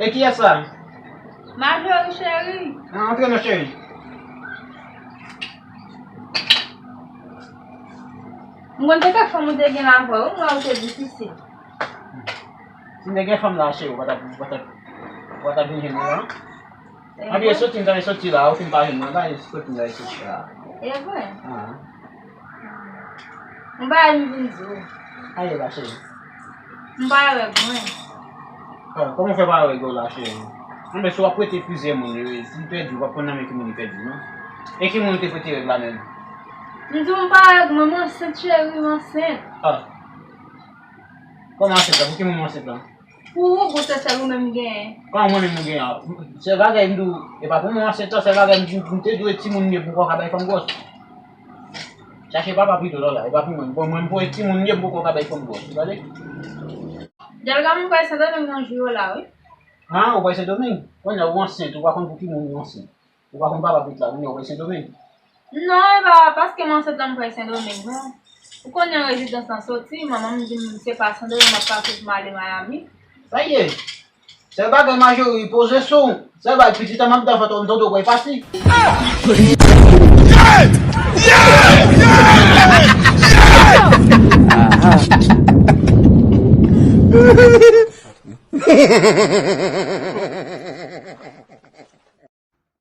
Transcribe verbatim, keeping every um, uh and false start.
E kiyès sa? Majori cheri. Ah, antre non cheri. M konn te kèk fanm ou te gen la avè w, m wè ou te difisil. Si m te gen fanm la cheri, ou pa t ap, ou pa t ap, ou pa t ap vin jwenn mwen la. Anpi e soti m ta e soti la, ou fin pa jwenn mwen la, e soti m ta e soti la. E vre? Ah. M pa vin vin di w. Aye la cheri. M pa wè mwen. Ah, kòman w fè pa wè gòl la cheri? Anben si w ap prete plizyè moun, yo, si l pèdi, w ap konn nan men ki moun li pèdi, non? E ki moun ou te prete règ la menm? M di w m pa wè mwen, m ansent cheri, m ansent. Ah. Kòman ansent la? Pou ki moun ou ansent la? Pou ou, pou se sèl ou menm m genyen. Kòman mwen menm m genyen? Sèl bagay m di w, e pa pou mwen ansent la, sèl bagay m di w, m te dwe timoun m ye pou m ka bay fanm gwòs. Chache papa pito lò la, e pa pou mwen. Bon, mwen m pou e timoun m ye m poko ka bay fanm gwòs, ou tande? Dèlga m pral Sendomeng nan jou yo la, wi. Ah, ou pral Sendomeng? Kounye a ou ansent, ou pa konn pou ki moun ou ansent. Ou pa konn papa pitit la, kounye a ou pral Sendomeng? Non, e pa paske m ansent la m pral Sendomeng, non. Ou konnen rezidans lan soti, manman m di m se pa Sendomeng m ap pase pou m ale Miami. Sa ye? Sèl bagay Majori poze sou, sèl bagay pitit an m ap dan fè tò m tande w pral pati.